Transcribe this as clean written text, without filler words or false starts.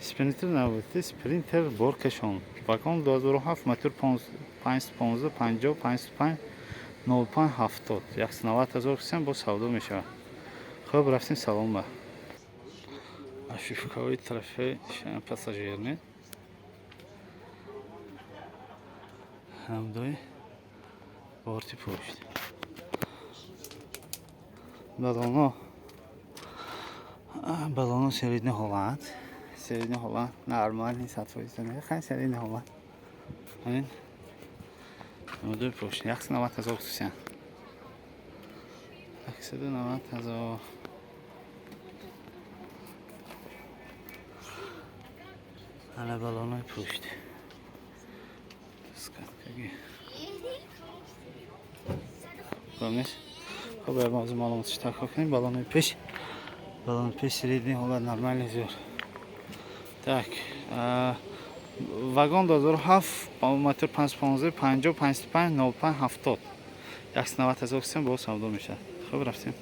Спринтер навбатӣ, Спринтер боркашон. Вагон 2007, мотор 515 50 55 05 70. 190 ҳазор кисем, бо савдо мешавад. Хуб, рафтем салон ба. Обшивкаҳои тарафи пассажирни. Ҳамдои борти пушт. Балоно. Балоно средний ҳолат. Средний ҳолат, нормальный 100% не, хай, средний ҳолат. Ҳамин. Намудои пушт 190 ҳазор хусусан. 190 ҳазор. Ана балонои пушт. Скаткаги. Хуб нест? Хуб, мавзӯ маълумотш такрор кунем. Балонои пеш. Балони пеш средний ҳолат, нормальный, зӯр. Так, вагон 2007, мотор 515 50 55 05 70. 190 ҳазор кисем, бо савдо мешавад. Хуб, рафтем.